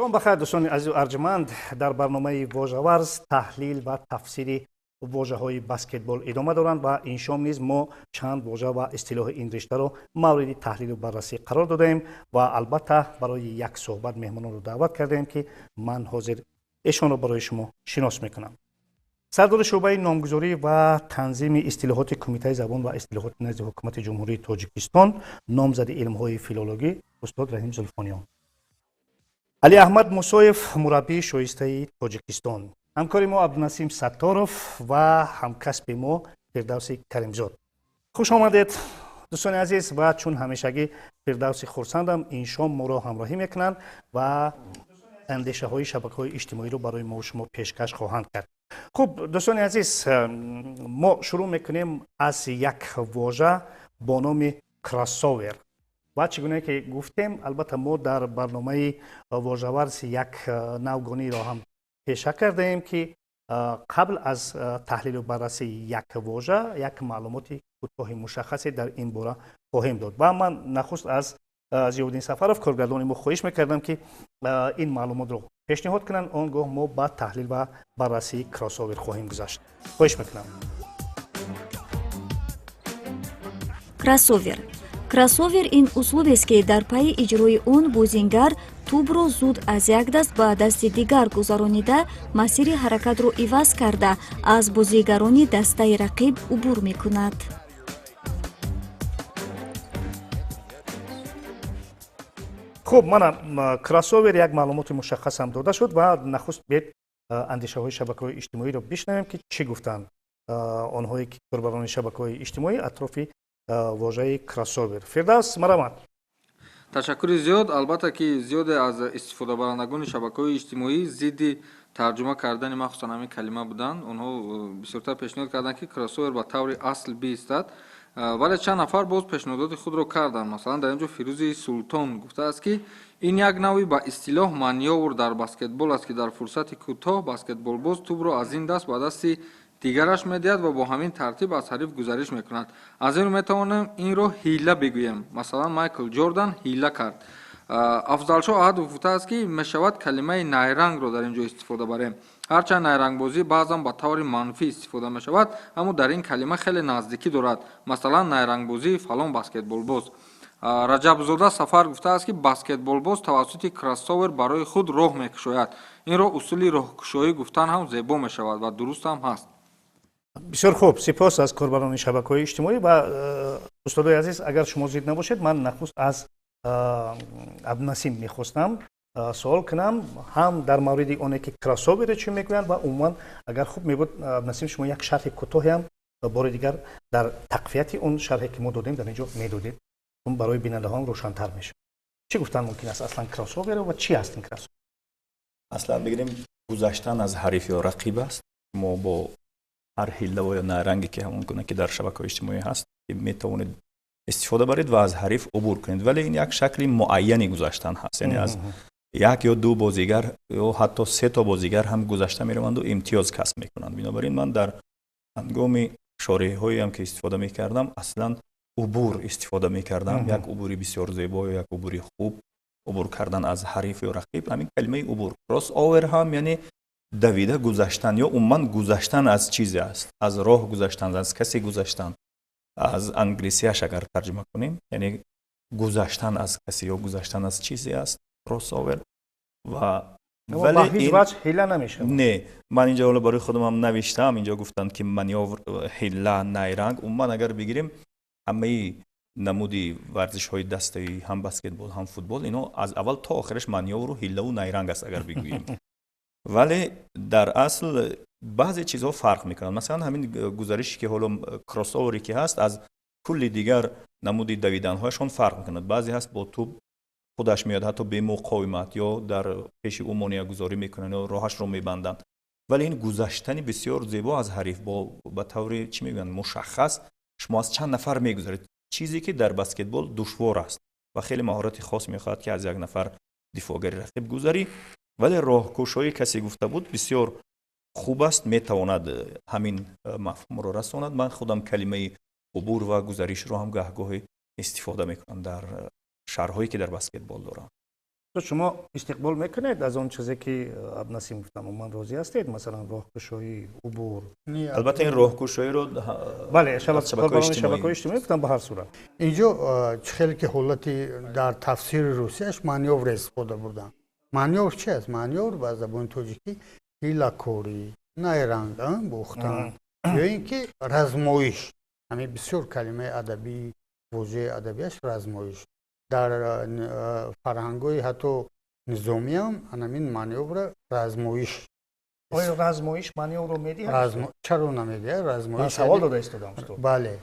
Шом бахайр, дӯстони азизу арҷманд. Дар барномаи «Вожаварз» таҳлил ва тафсири вожаҳои баскетбол идома доранд ва ин шом низ мо чанд вожа ва истилоҳи ин риштаро мавриди таҳлилу баррасӣ қарор додаем ва албатта барои як суҳбат меҳмононро даъват кардаем, ки ман ҳозир эшонро барои шумо шинос мекунам. Сардори шӯъбаи номгузорӣ ва танзими истилоҳоти Кумитаи забон ва истилоҳоти назди Ҳукумати Ҷумҳурии Тоҷикистон, номзади илмҳои филологӣ, устод Раҳим Зулфониён, Алиаҳмад Мусоев, мураббии шоистаи Тоҷикистон, ҳамкори мо Абдунасим Сатторов ва ҳамкасби мо Фирдавси Каримзод. Хуш омадед, дӯстони азиз. Ва чун ҳамешагӣ Фирдавси хурсандам ин шом моро ҳамроҳӣ мекунанд ва андешаҳои шабакаҳои иҷтимоиро барои мо шумо пешкаш хоҳанд кард. Хуб, дӯстони азиз, мо шурӯъ мекунем аз як вожа бо номи кроссовер. Ва чӣ гуна ки гуфтем, албатта мо дар барномаи «Вожаварз» як навгониро ҳам пеша кардаем, ки қабл аз таҳлилу баррасии як вожа як маълумоти кӯтоҳи мушаххасе дар ин бора хоҳем дод. Ва ман нахуст аз Зиёвуддин Сафаров, коргардони мо, хоҳиш мекардам, ки ин маълумотро пешниҳод кунанд. Он гоҳ мо ба таҳлил ва баррасии кроссовер хоҳем гузашт. Хоҳиш мекунам. Кроссовер. Кроссовер ин услубест, ки дар пайи иҷрои он бозингар тӯбро зуд аз як даст ба дасти дигар гузаронида, масири ҳаракатро иваз карда, аз бозигарони дастаи рақиб убур мекунад. Хуб, мана кроссовер, як маълумоти мушаххас ҳам дода шуд. Ва нахуст бед андешаҳои шабакаҳои иҷтимоиро бишнавем, ки чӣ гуфтанд онҳое ки корбарони шабакаҳои иҷтимоӣ атрофи вожаи кроссовер. Фирдавс, марамат. Ташаккури зиёд. Албатта ки зиёде аз истифодабарандагони шабакаҳои иҷтимоӣ зидди тарҷума кардани махсусан ҳамин калима буданд. Онҳо бисёртар пешниҳод карданд, ки кроссовер ба таври асл биистад, вале чанд нафар боз пешниҳодоти худро карданд. Масалан, дар ин ҷо Фирӯзи Султон гуфтааст, ки ин як навъи ба истилоҳ манёвр дар баскетбол аст, ки дар фурсати кӯтоҳ баскетболбоз тӯбро аз ин даст ба дасти дигараш медиҳад ва бо ҳамин тартиб аз ҳариф гузариш мекунад. Аз ин рӯ метавонем инро ҳила бигӯем. Масалан, Майкл Ҷордан ҳила кард. Афзалшоҳ Аҳадов гуфтааст, ки мешавад калимаи найрангро дар ин ҷо истифода барем. Ҳарчанд найрангбозӣ баъзан ба таври манфӣ истифода мешавад, аммо дар ин калима хеле наздикӣ дорад. Масалан, найрангбозии фалон баскетболбоз. Раҷабзода Сафар гуфтааст, ки баскетболбоз тавассути кроссовер барои худ роҳ мекушояд. Инро усули роҳкушоӣ гуфтан ҳам зебо мешавад ва дуруст ҳам ҳаст. Бисёр хуб, сипос аз корбарони шабакаҳои иҷтимоӣ. Ва устодои азиз, агар шумо зид набошед, ман нахуст аз Абдунасим мехостам суол кунам ҳам дар мавриди оне ки кроссовере чӣ мегӯянд ва умуман агар хуб мебуд, Абдунасим, шумо як шарҳи кӯтоҳеам бори дигар дар тақвияти он шарҳе ки мо додем дар ин ҷо медодед, он барои бинандаҳон рӯшантар мешуд. Чӣ гуфтан мумкин аст аслан кроссоверо ва чӣ аст ин кроссовер? Аслан бигирем, гузаштан аз ҳариф ё рақиб аст. Мо бо ҳар ҳиллаву ё найранге, ки ҳамон гуна ки дар шабакаҳои иҷтимоӣ ҳаст, метавонед истифода баред ва аз ҳариф убур кунед. Вале ин як шакли муайяни гузаштан ҳаст, яъне аз як ё ду бозигар ё ҳатто се то бозигар ҳам гузашта мераванду имтиёз касб мекунанд. Бинобар ин ман дар ҳангоми шореҳҳоеам ки истифода мекардам, аслан убур истифода мекардам, як убури бисёр зебо ё як убури хуб, убур кардан аз ҳариф ё рақиб. Ҳамин калимаи убур, кросс-овер ҳам яъне давида гузаштан ё умуман гузаштан аз чизе аст, аз роҳ гузаштан, аз касе гузаштан. Аз англисияш агар тарҷума кунем, яъне гузаштан аз касе ё гузаштан аз чизе аст кроссовер. Ва вале ҳеҷ ваҷҳ ҳила намешавад? Не, ман инҷо ҳоло барои худамам навиштаам. Инҷо гуфтанд, ки манёвр, ҳила, найранг. Умуман агар бигирем, ҳамаи намуди варзишҳои дастаӣ, ҳам баскетбол, ҳам футбол, ино аз аввал то охираш манёвру ҳиллаву найранг аст агар бигӯем. Вале дар асл баъзе чизҳо фарқ мекунанд. Масалан, ҳамин гузарише ки ҳоло кроссовере ки ҳаст, аз кулли дигар намуди давиданҳояшон фарқ мекунад. Баъзе ҳаст, бо тӯб худаш меояд, ҳатто бемуқовимат, ё дар пеши ӯ монеагузорӣ мекунанд ё роҳашро мебанданд. Вале ин гузаштани бисёр зебо аз ҳариф бо ба таври, чӣ мегӯянд, мушаххас шумо аз чанд нафар мегузаред, чизе ки дар баскетбол душвор аст ва хеле маҳорати хос мехоҳад, ки аз як нафар дифоъгари рақиб гузарӣ. Вале роҳкушоӣ касе гуфта буд, бисёр хуб аст, метавонад ҳамин мафҳумро расонад. Ман худам калимаи убур ва гузаришро ҳам гаҳгоҳе истифода мекунам дар шарҳҳое ки дар баскетбол дорам. Шумо истиқбол мекунед аз он чизе, ки Абдунасим гуфтам? Умуман розӣ ҳастед, масалан, роҳкушоӣ, убур? Албатта, ин роҳкушоиро Бале, шабакаҳои иҷтимоӣ гуфтам, ба ҳар сурат. Инҷо чӣ хеле ки ҳолати дар тафсири русияш манёвр истифода бурданд. Манёвр чи аст? Манёвр ба забони тоҷикӣ ҳилакорӣ, найранг бохтан ё ин ки размоиш. Ҳамин бисёр калимаи адабӣ, вожаи адабиаш размоиш. Дар фарҳангҳои ҳатто низомиам анамин манёвра размоиш. Оё размоиш манёврро медиҳад? Чаро намедиҳад? Размоиш. Савол дода истодам. Бале,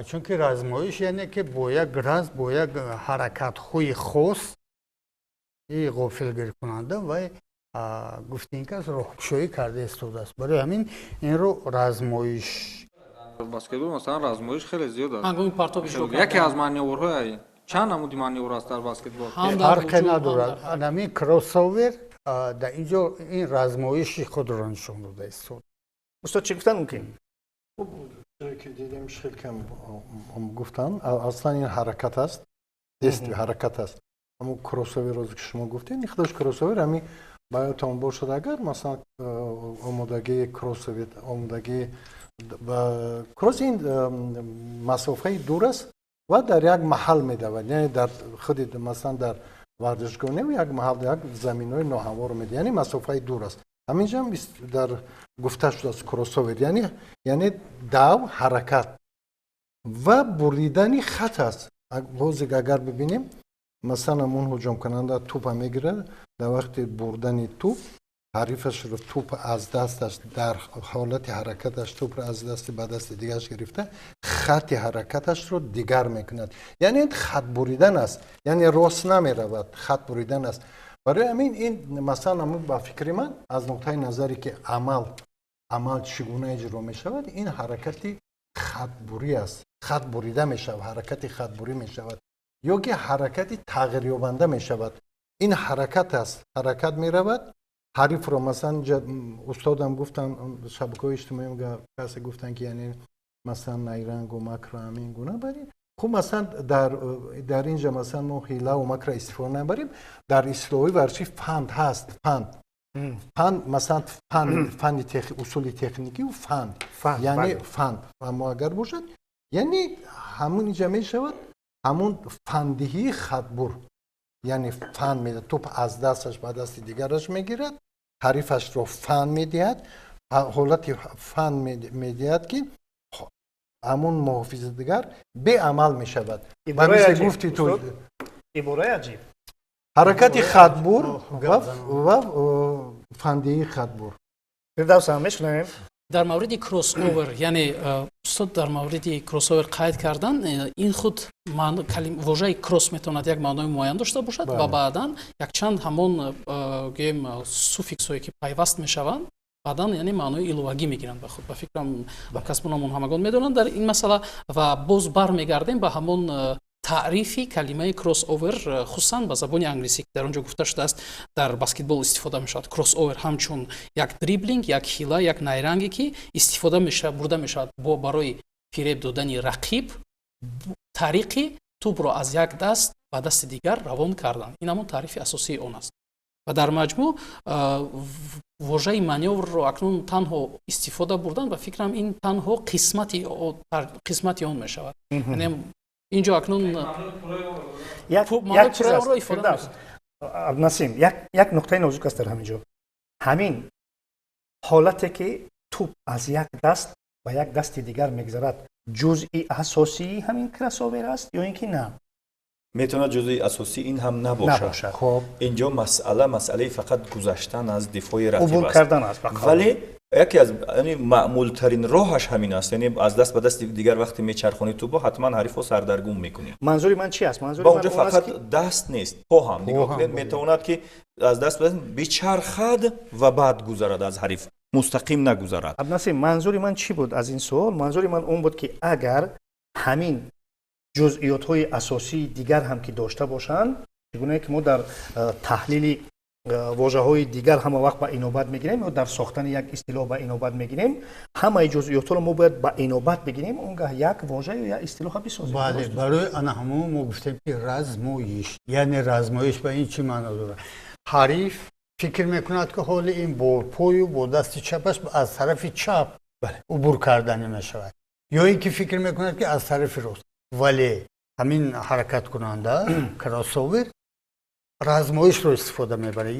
чунки размоиш яъне ки бо як разм, бо як ҳаракатҳои хос и ғофилгиркунанда вай гуфтин ки роҳкушоӣ карда истодааст. Барои ҳамин инро размоиш. Баскетбол, масалан, размоиш хеле зиёд аст. Ҳангоми партоб иҷро. Яке аз манёврҳои, чанд намуди манёвр аст дар баскетбол? Фарқе надорад. Анамин кроссовер дар инҷо ин размоиши худро нишон дода истод. Устод, чӣ гуфтан мумкин? Ки дидем, хеле кам гуфтан. Аслан ин ҳаракат аст, действие, ҳаракат аст. Ҳамун кроссовер розе ки шумо гуфтед, ин худаш кроссовер. Ҳамин ба ёдтон бошад, агар масалан омодагии кроссовер, омодагии кросс, ин масофаи дур аст ва дар як маҳал медавад, яъне дар худи, масалан, дар варзишгоҳ, як маҳал, як заминҳои ноҳамвор медиҳад, яъне масофаи дур аст. Ҳаминҷа ҳам дар гуфта шудааст кроссовер, яъне дав, ҳаракат ва буридани хат аст. Ҳозир агар бибинем, масалан, ҳамун ҳуҷумкунанда тӯпа мегирад, дар вақти бурдани тӯп ҳарифашро тӯп аз дасташ, дар ҳолати ҳаракаташ тӯпро аз дасти ба дасти дигараш гирифта, хати ҳаракаташро дигар мекунад. Яъне хат буридан аст, яъне рост намеравад, хат буридан аст. Барои ҳамин ин, масалан, ҳамун ба фикри ман, аз нуқтаи назаре ки амал чӣ гуна иҷро мешавад, ин ҳаракати хатбурӣ аст, хат бурида мешавад, ҳаракати хатбурӣ мешавад ё ки ҳаракати тағйирёбанда мешавад. Ин ҳаракат аст, ҳаракат меравад ҳарифро. Масалан, устодам гуфтан, шабакаҳои иҷтимоӣ касе гуфтан, ки яъне масалан найрангу макру ҳамин гуна бари. Хуб, масалан, дар инҷа, масалан, мо ҳилаву макра истифода набарем. Дар истилоҳи варзишӣ фанд ҳаст, фанд, масалан, фанни усули техникию фанд, яъне фанд. Аммо агар бошад, яъне ҳамун инҷа мешавад ҳамун фанддиҳии хатбур, яъне фанд медиҳад, тӯп аз дасташ ба дасти дигараш мегирад, ҳарифашро фанд медиҳад, ҳолати фанд медиҳад, ки ҳамун муҳофизи дигар беамал мешавад. Ба мисли гуфти ту Ибораи аҷиб. Ҳаракати хатбур ва фанддиҳии хатбур. Фирдавсам, мешунавем. Дар мавриди кроссовер, яъне устод дар мавриди кроссовер қайд кардан, ин худ вожаи кросс метавонад як маънои муайян дошта бошад ва баъдан якчанд ҳамон гӯем суффиксҳое, ки пайваст мешаванд, баъдан яъне маънои иловагӣ мегиранд ба худ. Ба фикрам, касбунамон ҳамагон медонанд дар ин масъала. Ва боз бармегардем ба ҳамон таърифи калимаи кроссовер, хусусан ба забони англисӣ, ки дар он ҷо гуфта шудааст: дар баскетбол истифода мешавад кроссовер ҳамчун як дриблинг, як ҳила, як найранге, ки истифода бурда мешавад бо барои фиреб додани рақиб тариқи тӯбро аз як даст ба дасти дигар равон кардан. Ин ҳамон таърифи асосии он аст. Ва дар маҷмӯъ вожаи манёврро акнун танҳо истифода бурдан, ба фикрам, ин танҳо қисмати он мешавад. Яъне инҷо акнун як чиз аст, Абдунасим, як нуқтаи нозук аст дар ҳамин ҷо. Ҳамин ҳолате, ки тӯп аз як даст ба як дасти дигар мегузарад, ҷузъи асосии ҳамин кроссовер аст ё ин ки на? Метавонад ҷузъи асосии ин ҳам набошад. Инҷо масъала масъалаи фақат гузаштан аз дифои рақиб убур кардан аст. Вале яке аз маъмултарин роҳаш ҳамин аст, яъне аз даст ба дасти дигар вақте мечархонӣ тӯбо, ҳатман ҳарифо сардаргум мекунӣ. Манзури ман чи аст? Манзури ба онҷо фақат даст нест, по ҳам нигоҳ кунед, метавонад, ки аз даст ба даст бичархад ва баъд гузарад, аз ҳариф мустақим нагузарад. Абдунасим, манзури ман чӣ буд аз ин суол? Манзури ман он буд, ки агар ҳамин ҷузъиётҳои асосии дигар ҳам ки дошта бошанд, чӣ гунае ки мо дар таҳлили Вожаҳои дигар ҳама вақт ба инобат мегирем ё дар сохтани як истилоҳ ба инобат мегирем, ҳамаи ҷузъиётҳоро мо бояд ба инобат бигирем, он гаҳ як вожа ё як истилоҳа бисозем. Бале, барои ана ҳамон мо гуфтем, ки размоиш, яъне размоиш ба ин чӣ маъно дорад? Ҳариф фикр мекунад, ки ҳоли ин бо пою бо дасти чапаш аз тарафи чап убур карданӣ мешавад ё ин ки фикр мекунад, ки аз тарафи рост, вале ҳамин ҳаракаткунанда, кроссовер, размоишро истифода мебарад,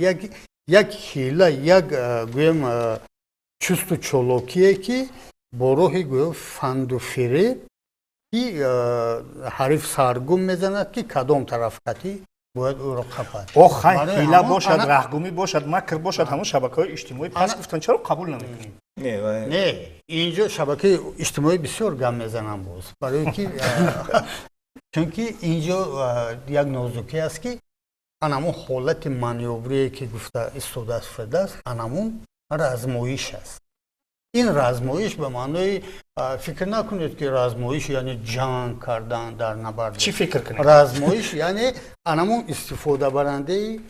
як ҳила, як гӯем чусту чолокие, ки бо роҳи гӯё фанду фиреб, ки ҳариф саргум мезанад, ки кадом тараф қатӣ бояд ӯро қапад. Ох, хай, ҳила бошад, раҳгумӣ бошад, макр бошад, ҳамон шабакаҳои иҷтимоӣ пас гуфтан, чаро қабул намекунем? Не, инҷо шабакаи иҷтимоӣ бисёр гап мезанам боз, барои ки чунки инҷо як нозукӣ аст, ки анамун ҳолати манёврие, ки гуфта истода шудааст, анамун размоиш аст. Ин размоиш ба маънои, фикр накунед, ки размоиш яъне ҷанг кардан дар набард. Чӣ фикр кунед? Размоиш яъне анамун истифодабарандаи,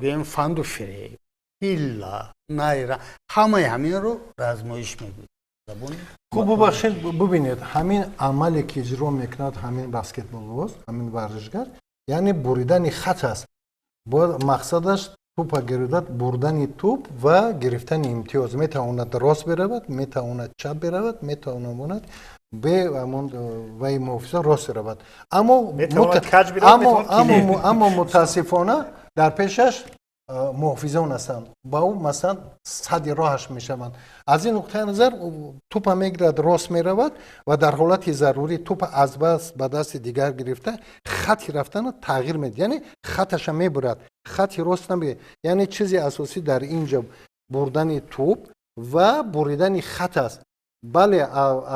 гӯем, фанду фиреб, ҳилла, найра, ҳамаи ҳаминро размоиш мегӯяд. Хуб, бубахшед, бубинед, ҳамин амале, ки иҷро мекунад ҳамин баскетболбоз, ҳамин варзишгар, яъне буридани хат аст. Бояд мақсадаш тӯпа гирифтад, бурдани тӯп ва гирифтани имтиёз. Метавонад рост биравад, метавонад чап биравад, метавонад бе ҳамон ваи муҳофиза рост биравад, аммо мутаассифона дар пешаш муҳофизон ҳастанд, ба ӯ масалан сади роҳаш мешаванд. Аз ин нуқтаи назар тӯпа мегирад, рост меравад ва дар ҳолати зарурӣ тӯпа аз бас ба дасти дигар гирифта, хати рафтана тағйир медиҳад, яъне хаташа мебурад, хати рост намегирад. Яъне чизи асосӣ дар ин ҷо бурдани тӯп ва буридани хат аст. Бале,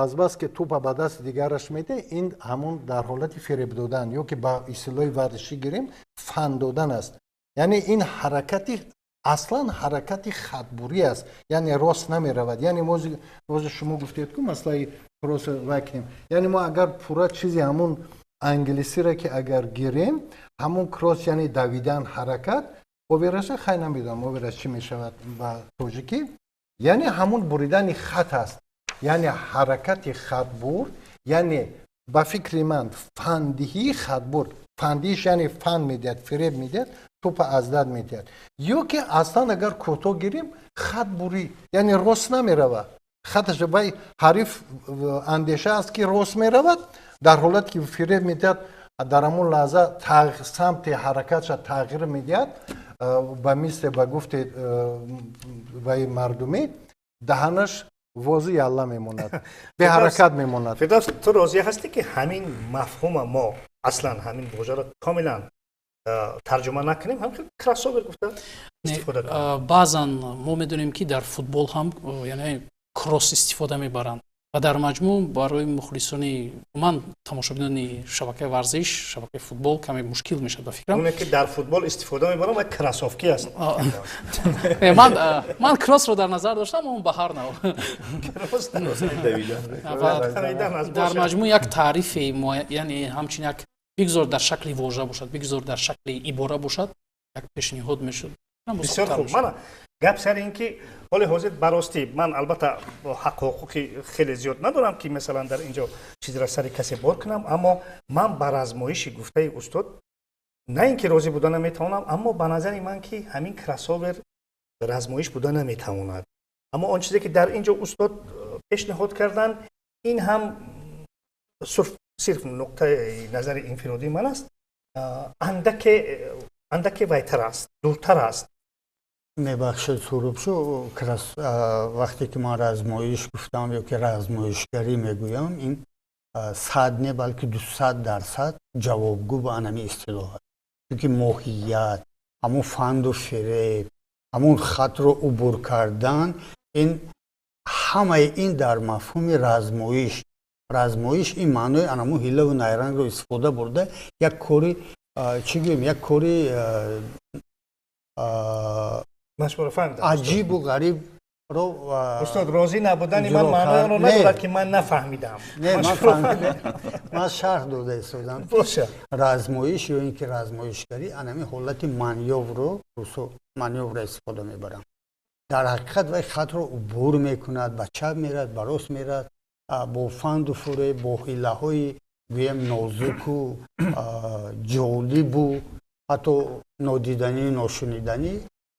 азбаски тӯпа ба дасти дигараш медиҳад, ин ҳамон дар ҳолати фиреб додан ё ки ба истилоҳи варзишӣ гирем, фан додан аст. Яъне ин ҳаракати аслан ҳаракати хатбурӣ аст, яъне рост намеравад. Яъне мози шумо гуфтед, ку масъалаи кросс вай кунем, яъне мо агар пурра чизи ҳамун англисиро ки агар гирем, ҳамун кросс яъне давидан, ҳаракат, овераша хай намедонам, овераш чӣ мешавад ба тоҷикӣ, яъне ҳамун буридани хат аст, яъне ҳаракати хатбур, яъне ба фикри ман фандиҳии хатбур. Фандиҳиш яъне фан медиҳад, фиреб медиҳад, тӯпа аз дад медиҳад. Ё ки аслан агар кӯтоҳ гирем, хатбурӣ, яъне рост намеравад хаташ. Вай ҳариф андеша аст, ки рост меравад, дар ҳолате ки фиреб медиҳад, дар ҳамон лаҳза самти ҳаракатша тағйир медиҳад, ба мисли ба гуфти ваи мардумӣ, даҳанаш возу ялла мемонад, беҳаракат мемонад. Фирдавс, ту розӣ ҳастӣ, ки ҳамин мафҳума мо аслан ҳамин вожаро комилан тарҷума накунем, ҳам кроссовер гуфта истифода кунем? Баъзан мо медонем, ки дар футбол ҳам яъне кросс истифода мебаранд ва дар маҷмӯъ барои мухлисони ман, тамошобинони шабакаи варзиш, шабакаи футбол каме мушкил мешавад, ба фикрам. Оне ки дар футбол истифода мебаранд ва кроссовки аст. Ман кроссро дар назар доштам, он ба ҳар нав. Дар маҷмӯъ як таърифе, яъне ҳамчун як, бигзор дар шакли вожа бошад, бигзор дар шакли ибора бошад, як пешниҳод мешуд. Бисёр хуб. Мана гап сари ин ки ҳоли ҳозир баростӣ ман албатта ҳаққу ҳуқуқи хеле зиёд надорам, ки масалан дар ин ҷо чизро сари касе бор кунам, аммо ман ба размоиши гуфтаи устод на ин ки розӣ буда наметавонам, аммо ба назари ман ки ҳамин кроссовер размоиш буда наметавонад. Аммо он чизе ки дар ин ҷо устод пешниҳод карданд, ин ҳам сирф нуқтаи назари инфиродии ман аст, андаке вайтар аст, дуртар аст. Мебахшед, Сурубшо, вақте ки ман размоиш гуфтам ё ки размоишгарӣ мегӯям, ин 100 не, балки 200% ҷавобгӯ ба анами истилоҳ аст, чунки моҳият ҳамун фанду фиреб, ҳамун хатро убур кардан, ин ҳамаи ин дар мафҳуми размоиш. Размоиш ин маънои анамун ҳилаву найрангро истифода бурда, як кори, чӣ гӯем, як кори аҷибу ғариб. Ро Устод, розӣ набудани ман маънои онро надорад, ки ман нафаҳмидам. Не, ман фаҳмидам, ман шарҳ дода истодам. Боша. Размоиш ё ин ки размоишгарӣ, анами ҳолати манёврро русо манёвра истифода мебаранд. Дар ҳақиқат вай хатро убур мекунад, ба чап мерад, ба рост мерад, бо фанду фуреб, бо ҳиллаҳои, гӯем, нозуку ҷолибу ҳатто нодиданию ношуниданӣ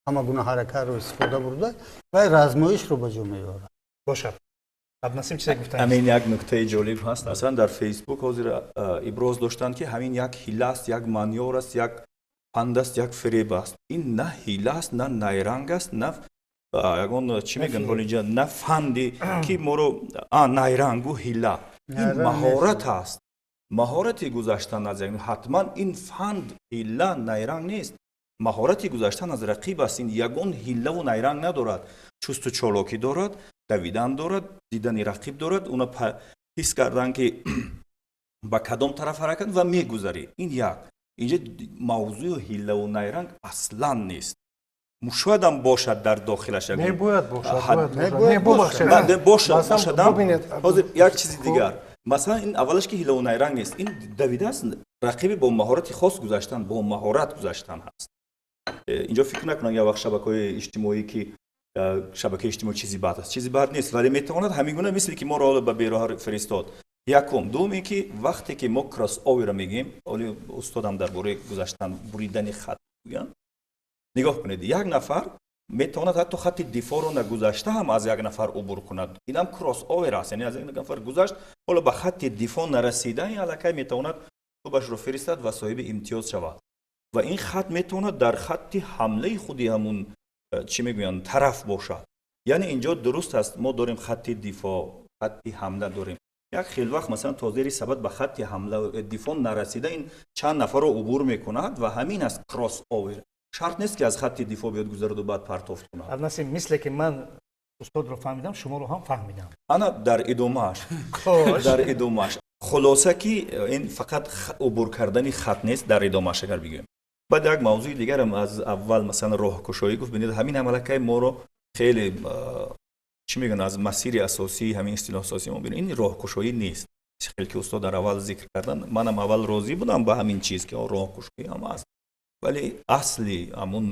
ҳама гуна ҳаракатро истифода бурда, вай размоишро ба ҷо меорад. Бошад, Абдунасим чизе гуфтан. Ҳамин як нуктаи ҷолиб ҳаст. Масалан, дар Фейсбук ҳозир иброз доштанд, ки ҳамин як ҳила аст, як манёвр аст, як панд аст, як фиреб аст. Ин на ҳила аст, на найранг аст, на ягон, чӣ мегӯянд ҳоли инҷа, на фанди ки моро найрангу ҳила. Ин маҳорат аст, маҳорати гузаштан аз як. Ҳатман ин фанд, ҳила, найранг нест, маҳорати гузаштан аз рақиб аст. Ин ягон ҳиллаву найранг надорад, чусту чолокӣ дорад, давидан дорад, дидани рақиб дорад, уна ҳис кардан, ки ба кадом тараф ҳаракат ва мегузарӣ. Ин як инҷа мавзӯи ҳиллаву найранг аслан нест. Шоядам бошад дар дохилаш. Бошадам. Ҳозир як чизи дигар, масалан, ин аввалаш ки ҳиллаву найранг нест, ин давидааст, рақиби бо маҳорати хос гузаштан, бо маҳорат гузаштан ҳаст. Инҷо фикр накунанд як вақт шабакаҳои иҷтимоӣ, ки шабакаи иҷтимоӣ чизи бад аст. Чизи бад нест, вале метавонад ҳамин гуна, мисли ки моро ҳоло ба бероҳа фиристод. Якум. Дуюм, ин ки вақте ки мо кроссоверро мегӯем, оли устодам дар бораи гузаштан, буридани хат мегӯянд. Нигоҳ кунед, як нафар метавонад ҳатто хатти дифоъро нагузашта ҳам аз як нафар убур кунад. Инам кроссовер аст, яъне аз як нафар гузашт, ҳоло ба хатти дифоъ нарасида, ин аллакай метавонад тӯбашро фиристад ва соҳиби имтиёз шавад. Ва ин хат метавонад дар хатти ҳамлаи худи ҳамун, чӣ мегӯянд, тараф бошад. Яъне инҷо дуруст аст, мо дорем хатти дифоъ, хатти ҳамла дорем. Як хел вақт, масалан, то зери сабад ба хатти ҳамла, дифоъ нарасида, ин чанд нафарро убур мекунад ва ҳамин аст кросс овер. Шарт нест, ки аз хатти дифоъ биёд, гузараду баъд партофт кунад. Абдунасим, мисле ки ман устодро фаҳмидам, шуморо ҳам фаҳмидам. Ана, дар идомааш хулоса, ки ин фақат убур кардани хат нест. Дар идомааш агар бигӯем, баъд як мавзӯи дигарам аз аввал, масалан, роҳкушоӣ гуфт. Бинед, ҳамин амалакай моро хеле, чӣ мегӯянд, аз масири асосии ҳамин истилоҳсозӣ мо бинем. Ин роҳкушоӣ нест, хеле ки устод дар аввал зикр кардан. Манам аввал розӣ будам ба ҳамин чиз, ки роҳкушоӣ ҳам аст, вале асли ҳамун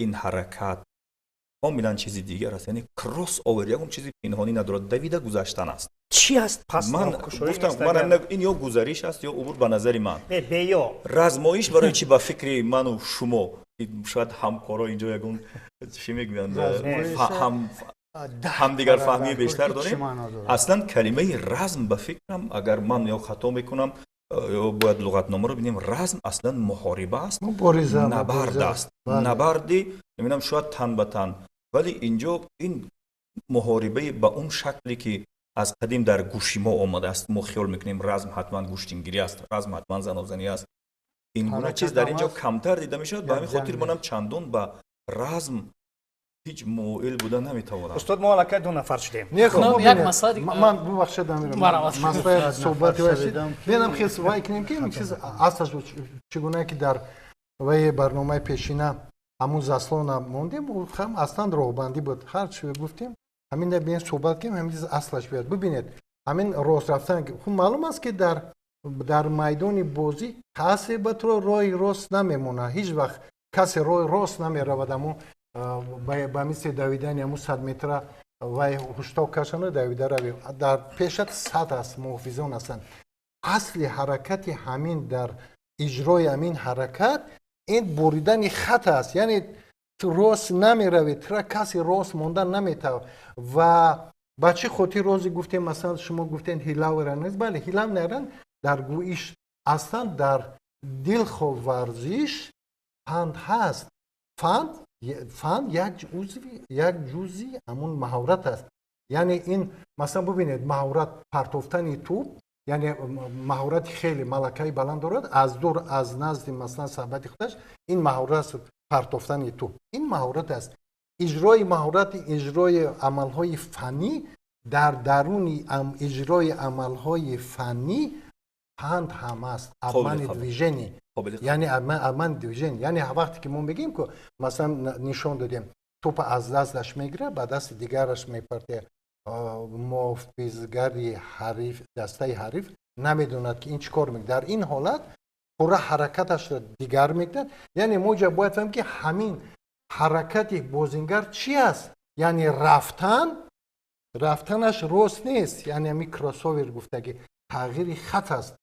ин ҳаракат комилан чизи дигар аст, яъне кросс овер ягон чизи пинҳонӣ надорад, давида гузаштан аст. Чӣ аст пас? Ман гуфтам, ман ин ё гузариш аст, ё убур, ба назари ман. Не, беё. Размоиш барои чӣ, ба фикри ману шумо, шояд ҳамкоро инҷо ягон, чӣ мегӯянд, ҳамдигарфаҳмии бештар дорем. Аслан калимаи разм, ба фикрам, агар ман ё хато мекунам, ё бояд луғатномаро бинем, разм аслан муҳориба аст, набард аст, набарди, намедонам, шояд тан ба тан. Вале инҷо ин муҳорибаи ба он шакле, ки аз қадим дар гӯши мо омадааст, мо хиёл мекунем, разм ҳатман гӯштингирӣ аст, разм ҳатман занозанӣ аст. Ин гуна чиз дар инҷо камтар дида мешавад. Ба ҳамин хотир манам чандон ба разм ҳеҷ моил буда наметавонам. Устод, мо аллакай ду нафар шудем. Як масъала. Ман, бубахшед, масъалаи суҳбати бенам хел вай кунем, ки ин чиз аслаш чӣ гуна, ки дар ваи барномаи пешина ҳамун заслона мондем, ҳам аслан роҳбандӣ буд. Ҳар чи гуфтем, ҳамин бин суҳбат кунем, ҳамин чиз аслаш биёд. Бибинед, ҳамин рост рафтан, хуб маълум аст, ки дар майдони бозӣ касе ба туро роҳи рост намемонад. Ҳеҷ вақт касе роҳи рост намеравад. Ҳамун ба мисли давидани ҳамун 100 метра, вай ҳушток кашану давида рави, дар пешат сад аст, муҳофизон ҳастанд. Асли ҳаракати ҳамин, дар иҷрои ҳамин ҳаракат, ин буридани хат аст, яъне ту рост намеравӣ, тура касе рост монда наметавад. Ва ба чӣ хотир рози гуфтем? Масалан, шумо гуфтем, ҳилавера нест. Бале, ҳилав найранг дар гӯиш аслан дар дилхоҳ варзиш фанд ҳаст. Фанд як узви, як ҷузъи ҳамун маҳорат аст. Яъне ин, масалан, бубинед, маҳорат партофтани тӯб, яъне маҳорати хеле малакаи баланд дорад, аз дур, аз назди, масалан, сабати худаш. Ин маҳорат аст, партофтани тӯб, ин маҳорат аст. Иҷрои маҳорати, иҷрои амалҳои фаннӣ, дар даруни иҷрои амалҳои фаннӣ фанд ҳам аст, обмани движение, яъне обмани движение. Яъне вақте ки мо мегӯем, ки масалан нишон додем. Тӯпа аз дасташ мегирад, ба дасти дигараш мепартояд. Муҳофизгари ҳариф, дастаи ҳариф намедонад, ки ин чӣ кор мекунад. Дар ин ҳолат пурра ҳаракаташро дигар мекунад. Яъне мо ҷа бояд фаҳмем, ки ҳамин ҳаракати бозингар чӣ аст. Яъне рафтан, рафтанаш рост нест. Яъне ҳамин кроссовер гуфтагӣ тағйири хат аст.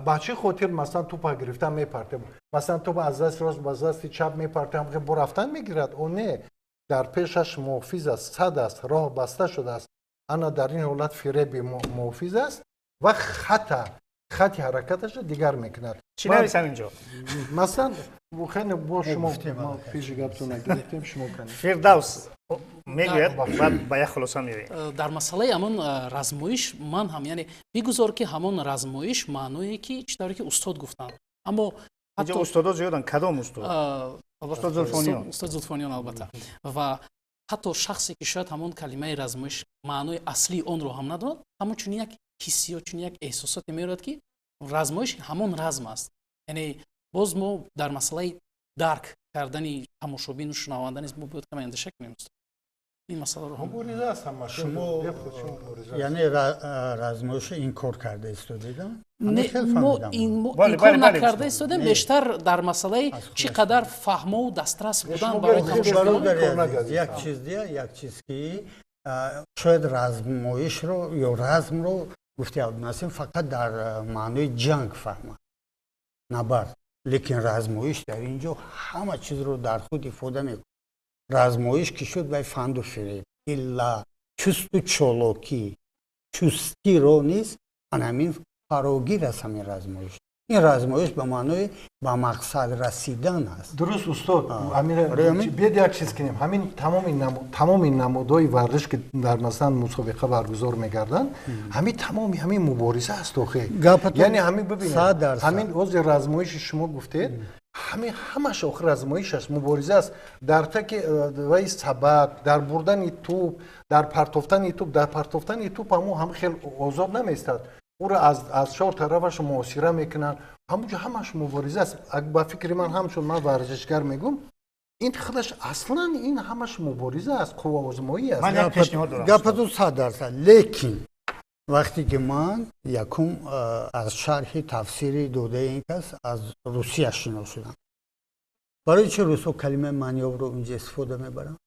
Ба чӣ хотир, масалан, тӯпа гирифта мепарте, масалан, тӯпа аз дасти рост ба дасти чап мепарте, ҳам бо рафтан мегирад. О не, дар пешаш муҳофиз аст, сад аст, роҳ баста шудааст. Ана дар ин ҳолат фиреби муҳофиз аст ва хата, хати ҳаракаташро дигар мекунад. Чӣ нависам инҷо? Масалан, хеле бо шумо пеши гаптон нагирифтем, шумо. Фирдавс мегӯяд, баъд ба як хулоса меоем. Дар масъалаи ҳамон размоиш ман ҳам, яъне бигузор, ки ҳамон размоиш маъное, ки чӣ тавре ки устод гуфтанд, аммо инҷо устодо зиёданд, кадом устод? Устод Зулфониён. Устод Зулфониён, албатта. Ва ҳатто шахсе, ки шояд ҳамон калимаи размоиш маънои аслии онро ҳам надонад, ҳамон чунин як ҳиссиёт, чунин як эҳсосоте меорад, ки размоиш ҳамон разм аст. Яъне боз мо дар масъалаи дарк кардани тамошобину шунаванда низ мо бояд каме андеша кунем ин масъаларо. Мубориза аст ҳама. Шумо яъне размоиша инкор карда истодед? Мо инкор накарда истодем, бештар дар масъалаи чӣ қадар фаҳмову дастрас будан барои тамошобинон. Як чиз дия, як чиз, ки шояд размоишро ё размро, гуфти Абдунасим, фақат дар маънои ҷанг фаҳмад, набард, лекин размоиш дар ин ҷо ҳама чизро дар худ ифода мекунад. Размоиш ки шуд, вай фанду фиреб, ҳила, чусту чолокӣ, чустиро низ ан ҳамин фарогир аст ҳамин размоиш. Ин размоиш ба маънои ба мақсад расидан аст. Дуруст, устод. Биёд, як чиз кунем. Ҳамин тамоми намудҳои варзиш, ки дар, масалан, мусобиқа баргузор мегарданд, ҳамин тамоми ҳамин мубориза аст охе. Яъне ҳамин, бибинед, ҳамин ҳозир размоиши шумо гуфтед, ҳамин ҳамаш охир размоиш аст, мубориза аст. Дар таки ваи сабат, дар бурдани тӯб, дар партофтани тӯб, дар партофтани тӯб ҳамун ҳам хел озод намеистад, ӯро аз чор тарафаш муҳосира мекунанд. Ҳамунҷо ҳамаш мубориза аст. Ба фикри ман, ҳамчун ман варзишгар мегӯм, ин худаш аслан ин ҳамаш мубориза аст, қувваозмоӣ аст. Гапатон 100%, лекин вақте ки ман якум аз шарҳи тафсири додаи ин кас аз Русия шинос шудам, барои чи русҳо калимаи манёврро инҷа истифода мебаранд?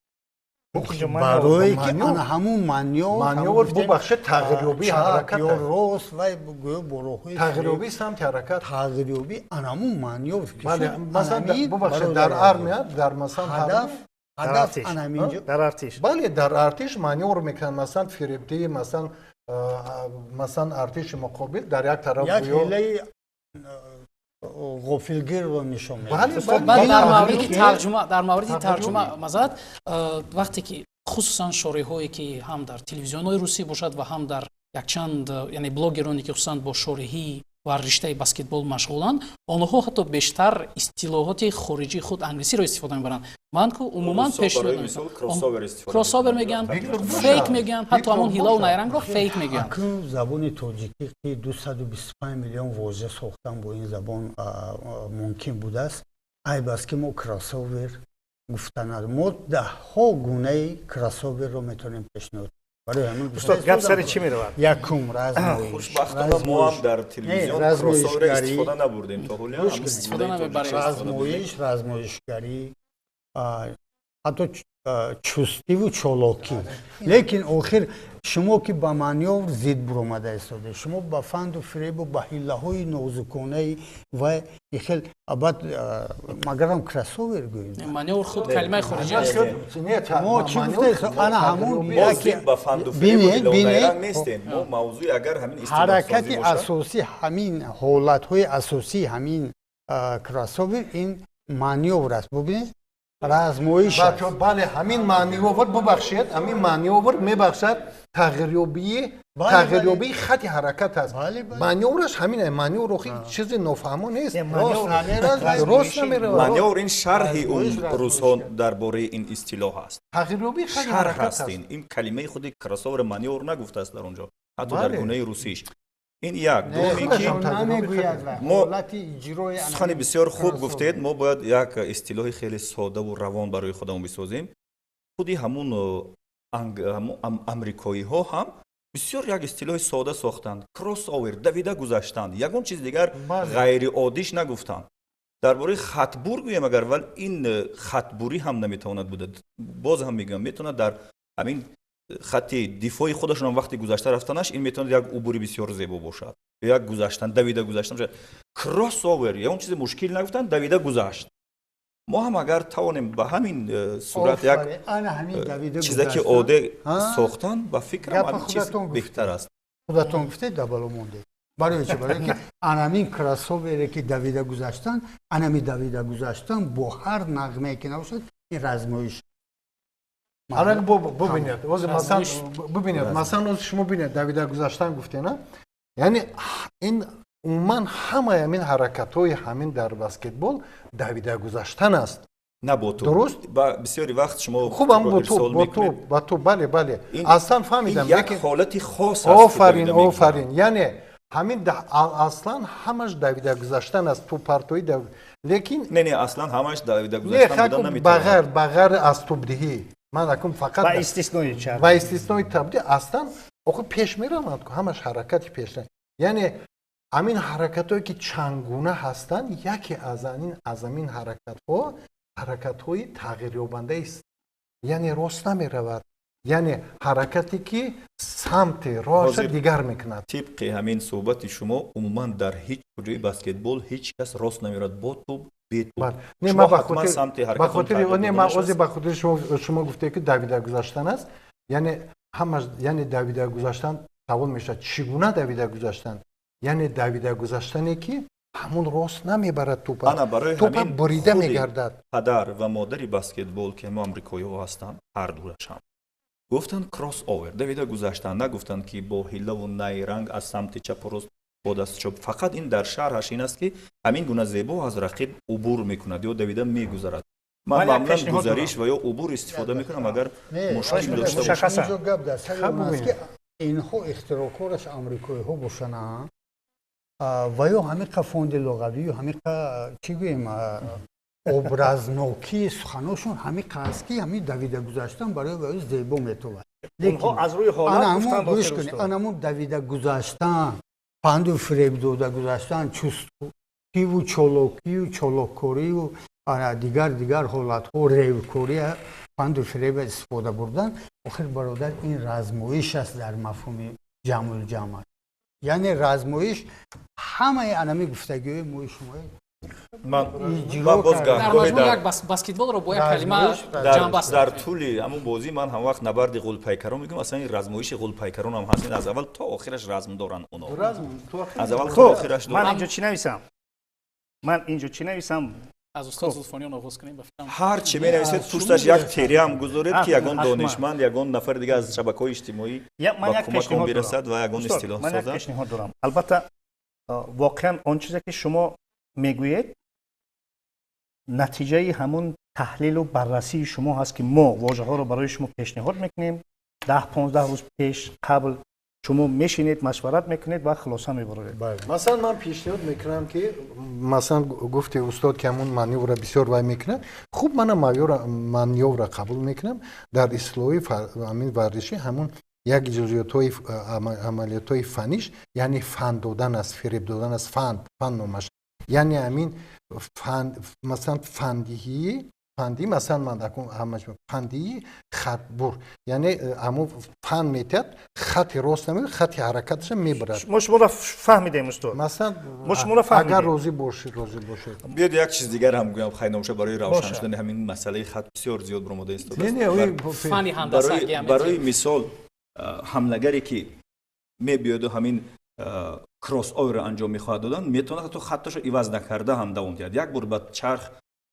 Барое ки ана ҳамун манёвр. Манёвр, бубахшед, тағйирёбии ҳаракат. Ё рост, вай гӯё бо роҳҳои тағйирёбии самти ҳаракат. Тағйирёбӣ, ана ҳамун манёвр. Масалан, бубахшед, дар армия, дар, масалан, ҳадаф, ҳадаф ана ҳаминҷо. Дар артиш. Бале, дар артиш манёвр мекунанд, масалан, фиребдиҳӣ, масалан, артиши муқобил дар як тараф. Як ҳилаи ғофилгирро нишон. Медиҳад. Дар мавриди тарҷума, дар мавриди тарҷума мазарат, вақте ки хусусан шореҳое, ки ҳам дар телевизионҳои русӣ бошад ва ҳам дар якчанд, яъне блогероне, ки хусусан бо шореҳӣ ва риштаи баскетбол машғуланд, онҳо ҳатто бештар истилоҳоти хориҷии худ, англисиро истифода мебаранд. Ман ку умуман кроссовер мегӯянд, фейк мегӯянд, ҳатто ҳамон ҳилаву найрангро фейк мегӯянд. Акнун забони тоҷикӣ, ки 225 миллион вожа сохтан бо ин забон мумкин будааст, айб аст, ки мо кроссовер гуфта надорем. Мо даҳҳо гунаи кроссоверро метавонем пешниҳод. Устод, гап сари чӣ меравад? Якум, размоиш. Хушбахтона, мо ҳам дар телевизион кроссоверро истифода набурдем то ҳоло. Размоиш, размоишгарӣ, ҳатто чустиву чолокӣ. Лекин охир шумо, ки ба манёвр зид буромада истодед, шумо ба фанду фиребу ба ҳиллаҳои нозуконаи ва хел баъд магарам кроссовер гӯем. Манёвр худ калимаи хориҷӣ аст. Мо чӣ гуфта, ана ҳамон. Ба фанду фиребу нестем мо. Мавзӯи агар ҳамин ҳаракати асосӣ, ҳамин ҳолатҳои асосии ҳамин кроссовер ин манёвр аст, бубинед, размоиш. Бале, ҳамин манёвр, бубахшед, ҳамин манёвр мебахшад, тағйирёбии хати ҳаракат аст. Манёвраш ҳамин. Манёвр охи чизи нофаҳмо нест, рост намеравад. Манёвр ин шарҳи он рӯзҳо дар бораи ин истилоҳ аст. Тағйирёбии хати ҳаракат аст ин калимаи худи кроссовер, манёвр нагуфтааст дар он ҷо, ҳатто дар гунаи русиш. Ин як. Дуюм ин ки мо сухани бисёр хуб гуфтед. Мо бояд як истилоҳи хеле содаву равон барои худамон бисозем. Худи ҳамун амрикоиҳо ҳам бисёр як истилоҳи сода сохтанд: кроссовер, давида гузаштанд, ягон чиз дигар ғайриоддиш нагуфтанд. Дар бораи хатбур гӯем агар, вал ин хатбурӣ ҳам наметавонад буда. Боз ҳам мегӯям, метавонад дар ҳамин хатти дифои худашон вақти гузашта рафтанаш, ин метавонад як убури бисёр зебо бошад, як гузаштан, давида гузаштан бошад. Кроссовер, ягон чизи мушкил нагуфтанд, давида гузашт. Мо ҳам агар тавонем ба ҳамин сурат як чизаки оддӣ сохтан, ба фикрам, ҳамин чиз беҳтар аст. Худатон гуфтед, да бало мондед. Барои чи? Барои ки анамин кроссовере ки давида гузаштан, анами давида гузаштан бо ҳар нағмае ки набошад, ин размоиш. Арак, бубинед, ози масалан, бубинед, масалан, ози шумо бинед, давида гузаштан гуфтена, яъне ин умуман ҳамаи ҳамин ҳаракатҳои ҳамин дар баскетбол давида гузаштан аст. На бо тӯб. Дуруст. Ба бисёри вақт шумо хубам бо тӯб, бо тӯб, ба тӯб, бале, бале, аслан фаҳмидам. Як ҳолати хос. Офарин, офарин. Яъне ҳамин аслан ҳамаш давида гузаштан аст, тӯбпартоӣ, лекин Не, аслан ҳамаш давида гузаштан буда наметавонад. Ба ғайр аз тӯбдиҳӣ, ман акун фақат ба истиснои чар ба истиснои тӯбдиҳӣ, аслан охир пеш мераванд, ҳамаш ҳаракати пеш. Яъне ҳамин ҳаракатҳое ки чандгуна ҳастанд, яке аз ҳамин ҳаракатҳо ҳаракатҳои тағйирёбандаист, яъне рост намеравад, яъне ҳаракате ки самти роҳаша дигар мекунад. Тибқи ҳамин суҳбати шумо, умуман дар ҳеҷ куҷои баскетбол ҳеҷ кас рост намерад, бо тӯб, бе тӯб. Не, ман ози ба хотири шумо гуфте ки давида гузаштан аст, яъне ҳамаш, яъне давида гузаштан. Савол мешавад, чӣ гуна давида гузаштан? Яъне давида гузаштане ки ҳамун рост намебарад тӯпа, тӯпа бурида мегардад. Падар ва модари баскетбол, ки ҳамо амрикоиҳо ҳастанд, ҳар дуашам гуфтанд кросс овер, давида гузаштан, нагуфтанд ки бо ҳиллаву найранг аз самти чапу рост, бо дасту чоп. Фақат ин дар шарҳаш ин аст, ки ҳамин гуна зебо аз рақиб убур мекунад ё давида мегузарад. Ман маъмулан гузариш ва ё убур истифода мекунам, агар мушкил дошта бошам. Гап дар сари он аст, ки инҳо ихтирокораш амрикоиҳо бошанд ва ё ҳамиқа фонди луғавию ҳамиқа, чӣ гӯем, образнокии суханошон ҳамиқа аст, ки ҳамин давида гузаштан барои ваё зебо метовад. Аз рӯи ҳолат анамун давида гузаштан, панду фиреб дода гузаштан, чустиву чолокию чолоккорию дигар дигар ҳолатҳо, ревкорӣ, панду фиреба истифода бурдан, охир, бародар, ин размоиш аст дар мафҳуми ҷамъулҷамъ. Яъне размоиш ҳамаи анами гуфтагиҳои мои шумои. Ман боз як баскетболро бо як калима ҷамъбаст. Дар тӯли ҳамун бозӣ ман ҳам вақт набарди ғулпайкарон мегӯям. Аслан ин размоиши ғулпайкарон ҳам ҳаст, аз аввал то охираш разм доранд оно, аз аввал то охираш. Ман инҷо чӣ нависам? Ман инҷо чӣ нависам? Аз устод Зулфониён оғоз кунем, ба фикрам. Ҳар чӣ менависед, пушташ як тереам гузоред, ки ягон донишманд, ягон нафари дига аз шабакаҳои иҷтимоӣ ба кӯмакон бирасад ва ягон истилоҳ созад. Ман як пешниҳод дорам. Албатта, воқеан он чизе ки шумо мегӯед, натиҷаи ҳамун таҳлилу баррасии шумо ҳаст, ки мо вожаҳоро барои шумо пешниҳод мекунем 10-15 рӯз пеш, қабл шумо мешинед, машварат мекунед ва хулоса мебароред. Масалан, ман пешниҳод мекунам, ки масалан гуфти устод, ки ҳамун манёвра бисёр вай мекунад, хуб, мана манёвра қабул мекунам. Дар истилоҳи ҳамин варзишӣ ҳамун як ҷузъиётҳои амалиётҳои фаниш, яъне фан додан аст, фиреб додан аст, фан, фан номаш, яъне ҳамин фан, масалан, фандиҳии фандӣ, масалан, ман ҳамаш фандии хатбур, яъне ҳамун фан метиҳад, хати рост намебарад, хати ҳаракаташа мебарад. Мо шуморо фаҳмидем, устод. Масалан, мо шуморо фаҳмидем. Агар розӣ бошед, розӣ бошед. Биёд, як чиз дигар ҳам гӯям, хайномша, барои равшан шудани ҳамин масъалаи хат бисёр зиёд баромада истодааст. Барои мисол, ҳамлагаре ки мебиёду ҳамин кросс-оверро анҷом мехоҳад додан, метавонад ҳатто хатташро иваз накарда ҳам давом диҳад. Як бор ба чарх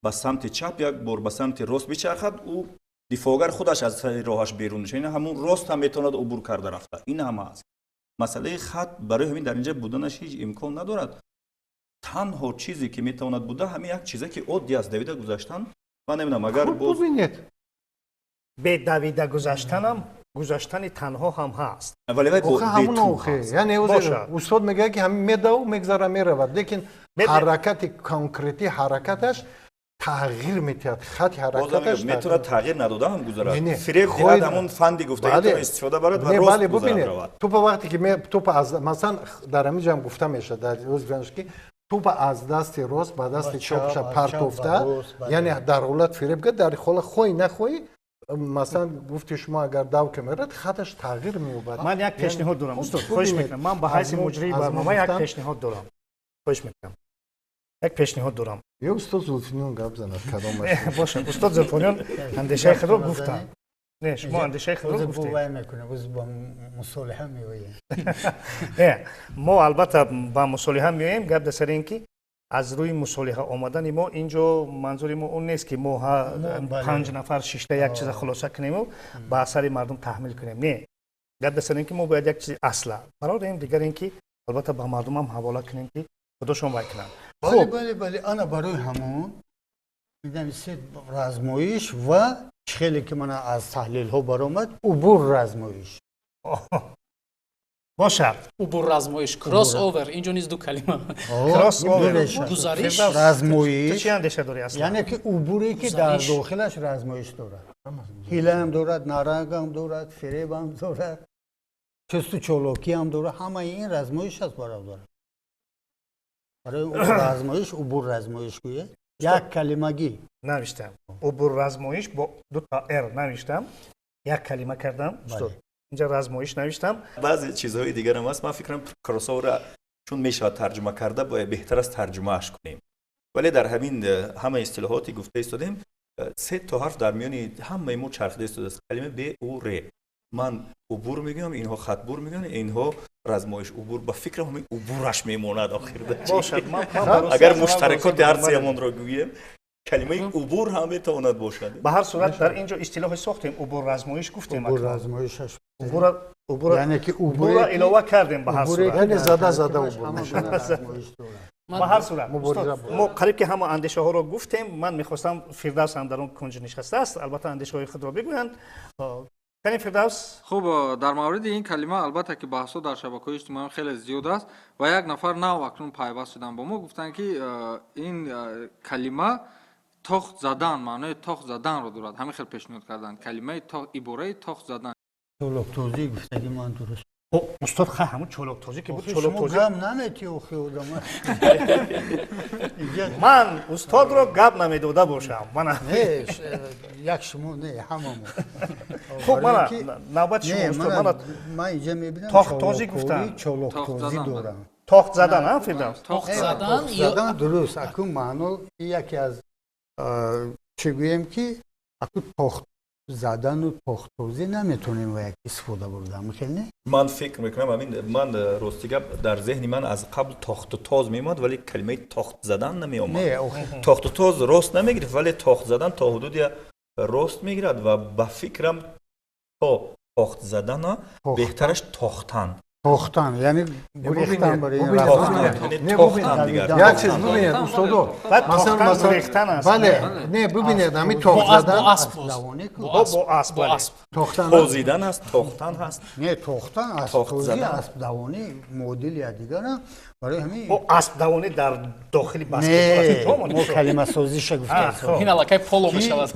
ба самти чап, як бор ба самти рост бичархад, ӯ дифоъгар худаш аз сари роҳаш берун мешавад. Ин ҳамун рост ҳам метавонад убур карда рафта. Ин ҳама аст масъалаи хат. Барои ҳамин дар инҷа буданаш ҳеҷ имкон надорад. Танҳо чизе ки метавонад буда, ҳамин як чизе ки оддӣ аст, давида гузаштан. Ман намедонам, агар боз бе давида гузаштанам, гузаштани танҳо ҳам ҳаст. Вале вай ҳамун охе, яъне устод мегӯяд, ки ҳамин медаву мегзара, меравад, лекин ҳаракати конкретӣ, ҳаракаташ. Тағйир медиҳад хати ҳаракаташ. Метавонад тағйир надода ҳам гузарад, фиреб диҳад, ҳамон фанди гуфтагитон истифода барад ва рост гузарад, равад. Тӯпа вақте ки тӯпа аз, масалан, дар ҳамин ҷо ҳам гуфта мешавад, дар рӯз ки тӯпа аз дасти рост ба дасти чопша партофта, яъне дар ҳолат фиреб кард, дар ҳолат хоҳӣ нахоҳӣ, масалан, гуфти шумо, агар дав ки мерад, хаташ тағйир меёбад. Ман як пешниҳод дорам, устод, хоҳиш мекунам. Ман ба ҳайси муҷрии барнома як пешниҳод дорам, хоҳиш мекунам, як пешниҳод дорам. Ё устод Зулфиниён гап занад, кадомаш? Бошад, устод Зулфиниён андешаи худро гуфтанд. Не, шумо андешаи худро гуфтед. Вай мекунем, боз ба мусолиҳа меоем. Не, мо албатта ба мусолиҳа меоем. Гап дар сари ин ки аз рӯи мусолиҳа омадани мо инҷо манзури мо он нест, ки мо панҷ нафар шишта як чиза хулоса кунему ба асари мардум таҳмил кунем. Не, гап дар сари ин ки мо бояд як чизи асла барорем, дигар ин ки албатта ба мардумам ҳавола кунем, ки худошон вай кунанд. Бале, бале, бале, ана барои ҳамон медонистед, размоиш ва хеле ки мана аз таҳлилҳо баромад, убур размоиш. Бошад. Убур размоиш, crossover, инҷо низ ду калима. Crossover. Гузариш. Размоиш. Ту чӣ андеша дорӣ аслан? Яъне ки убуре, ки дар дохилаш размоиш дорад, ҳилаам дорад, нарангам дорад, фиребам дорад, чусту чолокиам дорад, ҳамаи ин размоиш аст, бародар. Барои размоиш убур размоиш гӯе, як калимагӣ. Навиштам убур размоиш, бо дута р навиштам, як калима кардам, устод. Инҷа размоиш навиштам. Баъзе чизҳои дигарам аст. Ман фикрам, кроссоверра чун мешавад тарҷума карда, бояд беҳтар аст тарҷумааш кунем. Вале дар ҳамин ҳама истилоҳоте гуфта истодем, се то ҳарф дар миёни ҳамаи мо чархида истодааст, калима б у р. Ман убур мегӯям, инҳо хатбур мегӯянд, инҳо размоиш. Убур, ба фикрам, ҳамин убураш мемонад охирда. Агар муштаракоти ҳар сеамонро гӯем, калимаи убур ҳам метавонад бошад. Ба ҳар сурат, дар ин ҷо истилоҳе сохтем, убур размоиш гуфтем. Убур размоишаш. Яъне ки убура илова кардем, ба ҳар сурат. Яъне зада зада убур мешавад. Ба ҳар сурат, мо қариб ки ҳама андешаҳоро гуфтем. Ман мехостам, Фирдавс ҳам дар он кунҷ нишастааст, албатта андешаҳои худро бигӯянд. Кани, Фирдавс? Хуб, дар мавриди ин калима албатта ки баҳсҳо дар шабакаҳои иҷтимоӣ хеле зиёд аст ва як нафар нав акнун пайваст шуданд бо мо, гуфтанд, ки ин калима тохт задан, маънои тохт заданро дорад. Ҳамин хел пешниҳод карданд, калимаи ибораи тохт задан. Чолоктозӣ гуфтаги ман дуруст. Устод, ха, ҳамун чолоктозӣ ки буд, чолоктозӣ. Гап намети, охи одама. Ман устодро гап намедода бошам, мана. Не, як шумо не, ҳамамо. Хуб, мана навбати шумо, устод, мана. Ман инҷа мебинам. Тохттозӣ гуфтам. Чолоктозӣ дорам. Тохт задан, а, Фирдавс? Тохт задан. Задан дуруст. Аку маъно яке аз чӣ гӯем, ки аку тохт задану тохттозӣ наметонем ва як истифода бурда, хел не? Ман фикр мекунам, ҳамин ман, рости гап, дар зеҳни ман аз қабл тохту тоз меомад, вале калимаи тохт задан намеомад. Тохту тоз рост намегирифт, вале тохт задан то ҳудуде рост мегирад ва ба фикрам, то тохт задана беҳтараш тохтан. Тохтан, яъне гурехтан барои. Як чиз бубинед, устодо, масалан, бале, не, бубинед, ҳамин тохт задан. Бо асп. Тохтан. Тозидан аст, тохтан ҳаст. Не, тохтан, асптозӣ, аспдавонӣ муодили якдигарам, барои ҳамин. Аспдавонӣ дар дохили баскетбол? Мо калимасозиша гуфтем. Ин аллакай поло мешавад.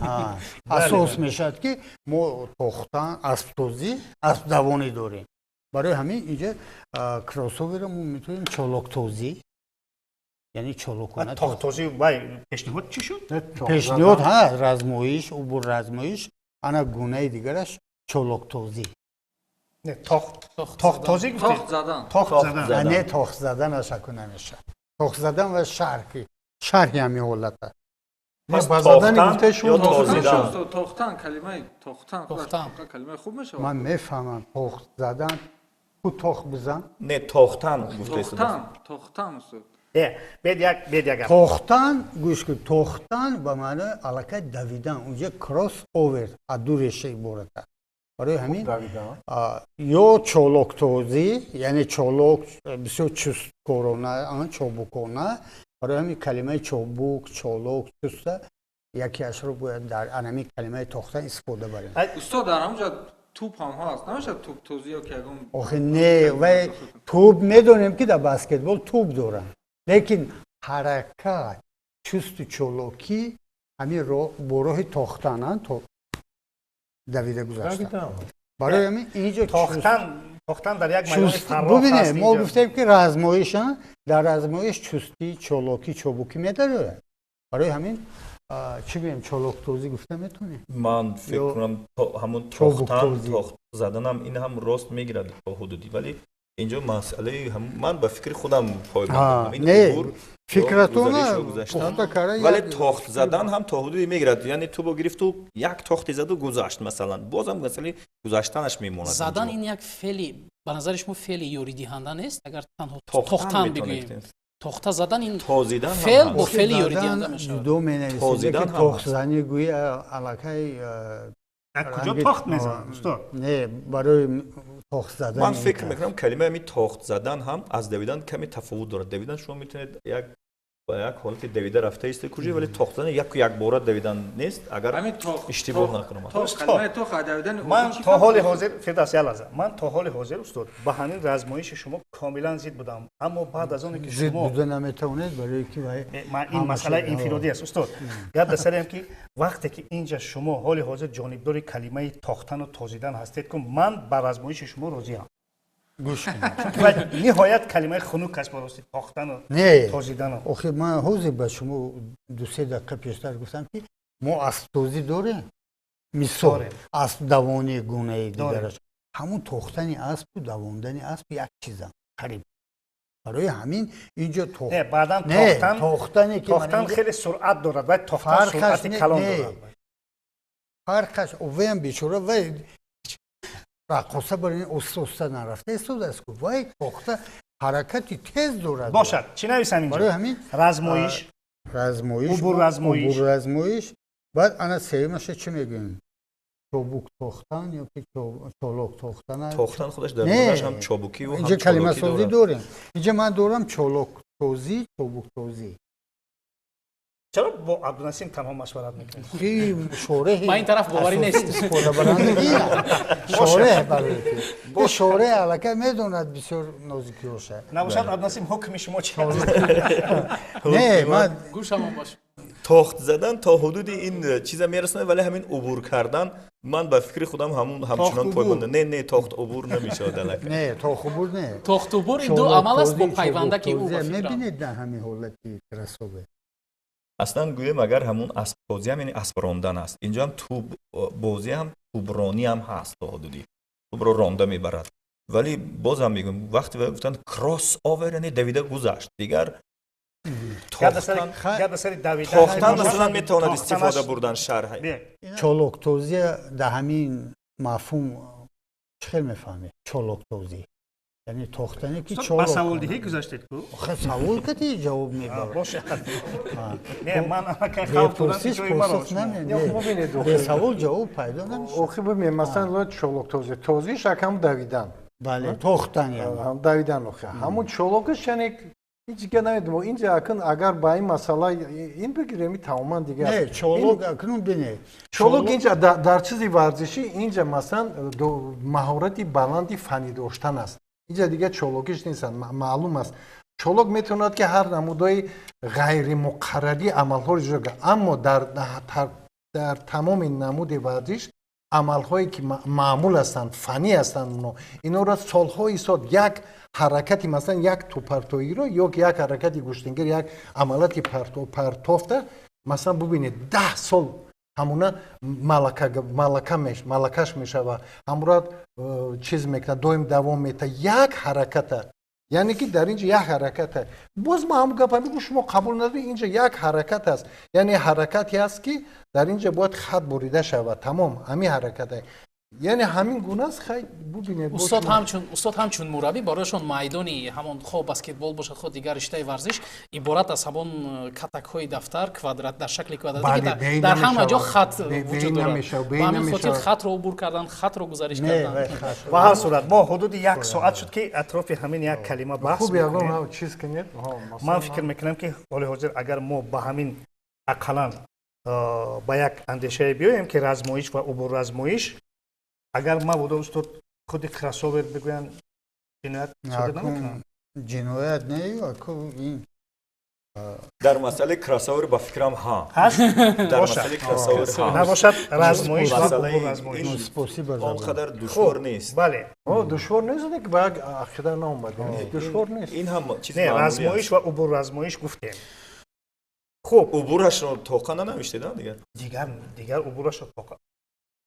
Асос мешавад, ки мо тохтан, аспдозӣ, аспдавонӣ дорем. Барои ҳамин инҷа кроссоверро мо метавонем чолоктозӣ, яъне чолокона. Тохтозӣ вай пешниҳод чӣ шуд? Пешниҳод ҳа, размоиш, убур размоиш, ана гунаи дигараш чолоктозӣ. Не, тохтозӣ гуфтед. Тохт задан. Не, тохт задан ашаку намешавад. Тохт задан ва шарҳи шарҳи ҳамин ҳолат аст. Ба задани гуфтаи шумо. Тохтан, калимаи тохтан калимаи хуб мешавад. Ман мефаҳмам, тохт задан ку тох бизан. Не, тохтан гуфта. Тохтан, тохтан, устод. Бед як, бед як. Тохтан, гӯш кун, тохтан ба маънои аллакай давидан, унҷа кросс овер аз ду реша иборат аст. Барои ҳамин ё чолоктозӣ, яъне чолок, бисёр чусткорона, чобукона. Барои ҳамин калимаи чобук, чолок, чуста якеашро бояд дар анамин калимаи тохтан истифода барем. Устод, дар ҳамонҷа тӯп ҳам ҳаст, намешавад тӯптозӣ ё ки ягон? Охи не, вай тӯб медонем, ки дар баскетбол тӯб доранд, лекин ҳаракат, чусту чолокӣ. Ҳамин бо роҳи тохтан давида гузаштан. Барои ҳамин инҷо тохтан дар як майдони фарох. Бубинед, мо гуфтем, ки размоиш, дар размоиш чустӣ, чолокӣ, чобукӣ медарояд. Барои ҳамин чӣ гӯем, чолоктозӣ гуфта метавонем? Ман фикр кунам, ҳамун тохтан, тохт заданам, ин ҳам рост мегирад то ҳудудӣ, вале инҷо масъалаи ман ба фикри худам пойбандам. Не, фикратона. Вале тохт задан ҳам то ҳудуде мегирад, яъне тӯбо гирифту як тохти заду гузашт, масалан, бозам масъалаи гузаштанаш мемонад. Задан ин як феъли, ба назари шумо, феъли ёридиҳанда нест? Агар танҳо тохтан бигӯем, тохта задан, ин феъл бо феъли ёридиҳанда мешавад. Ҷудо менависем, ки тохтзанӣ гӯи аллакай. Куҷо тохт мезанад, устод? Не, барои тохт задан. Ман фикр мекунам, калимаи ҳамин тохт задан ҳам аз давидан каме тафовут дорад. Давидан шумо метавонед як ба як ҳолати давида рафта истед куҷо, вале тохт задан яку якбора давидан нест, агар иштибоҳ накунам. Ман то ҳоли ҳозир, Фирдавс, як лаҳза, ман то ҳоли ҳозир, устод, ба ҳамин размоиши шумо комилан зид будам, аммо баъд аз оне ки зид буда наметавонед, барои ки ин масъалаи инфиродӣ аст, устод. Гап дар сарем, ки вақте ки инҷа шумо ҳоли ҳозир ҷонибдори калимаи тохтану тозидан ҳастед, ку ман ба размоиши шумо розиам. Гӯш кунед. Ниҳоят калимаи хунук аст, барости, тохтану не тозидану. Охир ман ҳозир ба шумо 2-се дақиқа пештар гуфтам, ки мо асптозӣ дорем, мисол, аспдавонӣ, гунаи дигараш. Ҳамун тохтани аспу давондани асп як чизам қариб. Барои ҳамин инҷо баъдан тохтане ки тохтан хеле суръат дорад ва тохтан суръати калон дорад. Фарқаш ваям бечора вай раққоса бар ин оста оста нарафта истодааст ку, вай тохта ҳаракати тез дорад. Бошад, чӣ нависам инҷо? Барои ҳамин размоиш. Размоиш. Убур, размоиш. Убур, размоиш. Баъд ана сеюмаша чӣ мегӯем? Чобук тохтан ё ки чолок тохтан? Тохтан худаш дар дунаш ҳам чобукӣ. Инҷа калимасозӣ дорем. Инҷа ман дорам чолоктозӣ, чобуктозӣ. Чаро бо Абдунасим танҳо машварат мекунед? Шореҳ. Ба ин тараф боварӣ нест. Шореҳ, барои ки шореҳ аллакай медонад бисёр нозикиҳоша. Набошад, Абдунасим, ҳукми шумо чи? Не, ман гӯшамон бош. Тохт задан то ҳудуди ин чиза мерасонад, вале ҳамин убур кардан ман ба фикри худам ҳамун ҳамчунон пойбанд. Не, тохт убур намешавад аллакай. Не, тохт убур не. Тохт убур ин ду амал аст бо пайвандаки ӯ. Мебинед, дар ҳамин ҳолати кроссовер. Аслан гӯем, агар ҳамун аспбозиам, яъне асп рондан аст, инҷо ҳам тӯб бозӣ ҳам тӯбронӣ ҳам ҳаст, то ҳудудӣ тӯбро ронда мебарад. Вале бозам мегӯям, вақте гуфтанд кросс овер, яъне давида гузашт, дигар тохтан масалан метавонад истифода бурдан шарҳ. Чолоктозия дар ҳамин мафҳум чӣ хел мефаҳмед? Чолоктозӣ яъне тохтане ки ба саволдиҳӣ гузаштед ку. Савол кати ҷавоб мебарад. Бошад, не, ман аллакай хавф дорам. Бепурсиш посух бесавол ҷавоб пайдо намешавад. Охи бибинед, масалан, чолоктозӣ, тозиш акам давидан. Бале, тохтан. Давидан, охи ҳамун чолокаш, яъне ҳеҷ га намедонам. Инҷа акн агар ба ин масъала ин бигирем, тамоман дигар. Не, чолок акнун бинед. Чолок инҷа дар чизи варзишӣ, инҷа масалан маҳорати баланди фаннӣ доштан аст. Инҷа дигар чолокиш нест, маълум аст. Чолок метавонад, ки ҳар намудҳои ғайримуқаррарӣ амалҳоро иҷро кунад, аммо дар тамоми намуди варзиш амалҳое ки маъмул ҳастанд, фаннӣ ҳастанд, оно инҳоро солҳои сол як ҳаракати, масалан, як тӯпартоиро ё ки як ҳаракати гӯштингир, як амалати партофта, масалан, бубинед, 10 сол ҳамуна малакаш мешава, ҳамура чиз мекунад, доим давом метаҳад як ҳараката. Яъне ки дар инҷа як ҳараката. Боз ма ҳамун гапа мегӯм, шумо қабул надоред. Инҷа як ҳаракат аст, яъне ҳаракате аст, ки дар инҷа бояд хат бурида шавад, тамом, ҳамин ҳараката, яъне ҳамин гуна аст. Хай, бубинед. Устод ҳамчун мураббӣ, барояшон майдони ҳамон, хоҳ баскетбол бошад, хоҳ дигар риштаи варзиш, иборат аз ҳамон катакҳои дафтар, квадрат, дар шакли квадрат, ки дар ҳама ҷо хат вуҷуд дорад. Ба ҳамин хотир хатро убур кардан, хатро гузариш кардан. Ба ҳар сурат, мо ҳудуди як соат шуд, ки атрофи ҳамин як калима баҳс. Ман фикр мекунам, ки ҳоли ҳозир агар мо ба ҳамин ақаллан ба як андешае биёем, ки размоиш ва убурразмоиш, агар мабодо, устод, худи кроссовер бигӯянд, ҷиноят содир намекунанд? Ҷиноят не, ин Дар масъалаи кроссовер ба фикрам ҳа. Ҳаст? Дар масъалаи кроссовер ҳа. Набошад размоиш ва убур размоиш. Он қадар душвор нест. Бале. Душвор нест, ки ба як ақида наомадем. Душвор нест. Ин ҳам чиз Не, размоиш ва убур размоиш гуфтем. Хуб. Убурашро тоқа нанавиштед, дигар? Дигар убурашро тоқа.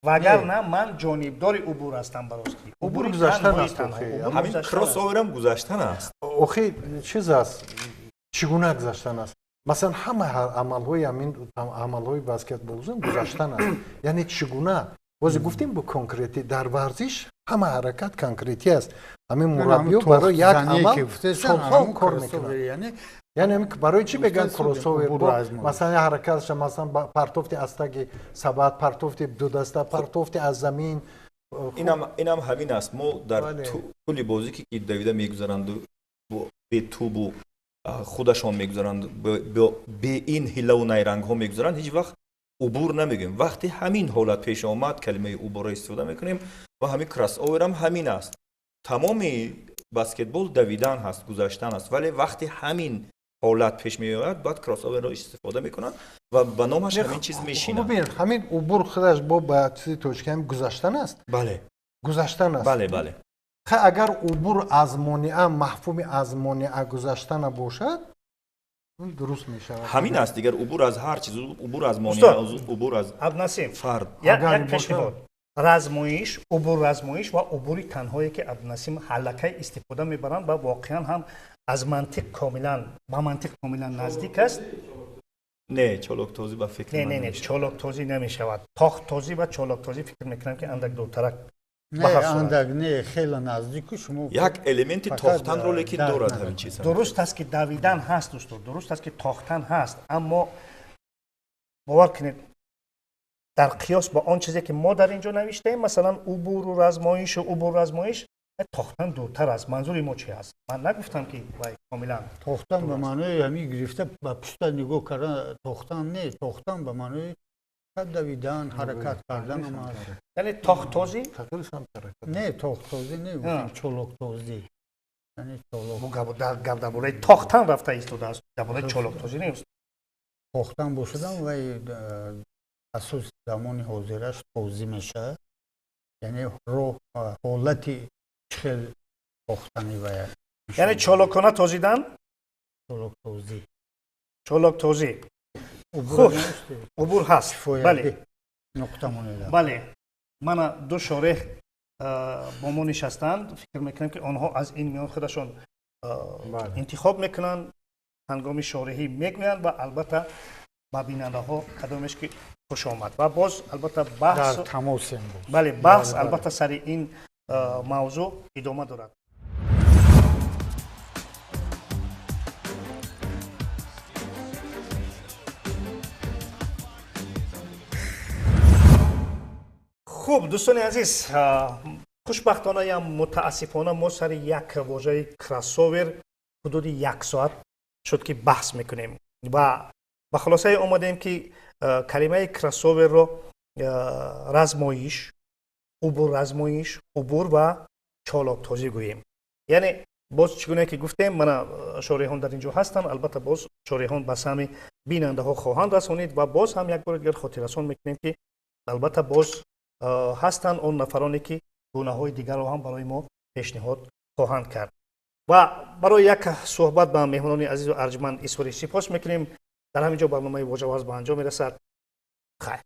Вагарна ман ҷонибдори убур ҳастам барости. Убур гузаштан аст. Ҳамин кроссоверам гузаштан аст. Охи чиз аст, чӣ гуна гузаштан аст? Масалан, ҳама амалҳои ҳамин амалҳои баскетболзон гузаштан аст. Яъне чӣ гуна? Бозе гуфтем бо конкретӣ дар варзиш ҳама ҳаракат конкретӣ аст. Ҳамин мураббиё барои як амал солҳо кор мекунанд. Яъне барои чӣ мегӯянд кроссовер? Масалан, ҳаракатша, масалан, партофти аз таги сабад, партофти дудаста, партофти аз замин. Инам ҳамин аст. Мо дар тӯли бозӣ ки давида мегузаранду бе тӯбу худашон мегузаранд, бе ин ҳиллаву найрангҳо мегузаранд, ҳеҷ вақт убур намегӯем. Вақте ҳамин ҳолат пеш омад, калимаи убурро истифода мекунем ва ҳамин кроссоверам ҳамин аст. Тамоми баскетбол давидан ҳаст, гузаштан аст, вале вақте ҳамин ҳолат пеш меояд, баъд кроссоверро истифода мекунанд ва ба номаш ҳамин чиз мешинад. Бубин, ҳамин убур худаш бо ба чизи тоҷикӣ ҳам гузаштан аст. Бале. Гузаштан аст. Бале, бале. Агар убур аз монеа, мафҳуми аз монеа гузаштана бошад, дуруст мешавад. Ҳамин аст дигар, убур аз ҳар чиз, убур аз монеа, убур аз Абдунасим фард. Як пешниҳод. Размоиш, убур размоиш ва убури танҳое ки Абдунасим ҳаллакай истифода мебаранд ва воқеан ҳам аз мантиқ комилан, ба мантиқ комилан наздик аст. Не, чолоктозӣ ба фикр не, не, не, чолоктозӣ намешавад. Тохтозӣ ва чолоктозӣ фикр мекунам ки андак дуртарак. Не, андак не, хеле наздику шумо. Як элементи тохтанро лекин дорад ҳамин чиз. Дуруст аст ки давидан ҳаст, дӯстон, дуруст аст ки тохтан ҳаст, аммо бовар кунед, дар қиёс бо он чизе ки мо дар ин ҷо навиштаем, масалан убуру размоишу убур размоиш, тохтан дуртар аст. Манзури мо чи аст? Ман нагуфтам ки вай комилан тохтан ба маънои ҳамин гирифта ба пушта нигоҳ кардан тохтан не, тохтан ба маънои давидан, ҳаракат кардан аст. Яъне тохтозӣ? Не, тохтозӣ не, чолоктозӣ. Яъне чолок. Гап дар бораи тохтан рафта истодааст, дар бораи чолоктозӣ нест. Тохтан бошадан вай асоси замони ҳозираш тозӣ мешавад, яъне роҳ, ҳолати хел тохтани вай. Яъне чолокона тозидан? Чолоктозӣ. Чолоктозӣ. Хуб, убур ҳаст. Бале. Нуқта монеда. Бале. Мана ду шореҳ бо мо нишастанд. Фикр мекунам ки онҳо аз ин миён худашон интихоб мекунанд, ҳангоми шореҳӣ мегӯянд ва албатта ба бинандаҳо кадомеш ки хуш омад. Ва боз албатта баҳс дар тамосем боз. Бале, баҳс албатта сари ин мавзӯъ идома дорад. Хуб, дӯстони азиз, хушбахтона я мутаассифона мо сари як вожаи кроссовер ҳудуди як соат шуд ки баҳс мекунем ва ба хулосае омадем ки калимаи кроссоверро размоиш, убур размоиш, убур ва чолоктозӣ гӯем. Яъне боз чӣ гуна ки гуфтем, мана шореҳон дар ин ҷо ҳастанд, албатта боз шореҳон ба саҳми бинандаҳо хоҳанд расонид ва боз ҳам як бори дигар хотиррасон мекунем ки албатта боз ҳастанд он нафароне ки гунаҳои дигарро ҳам барои мо пешниҳод хоҳанд кард. Ва барои як суҳбат ба меҳмонони азизу арҷманд изҳори сипос мекунем. Дар ҳамин ҷо барномаи вожаварз ба анҷом мерасад. Хайр.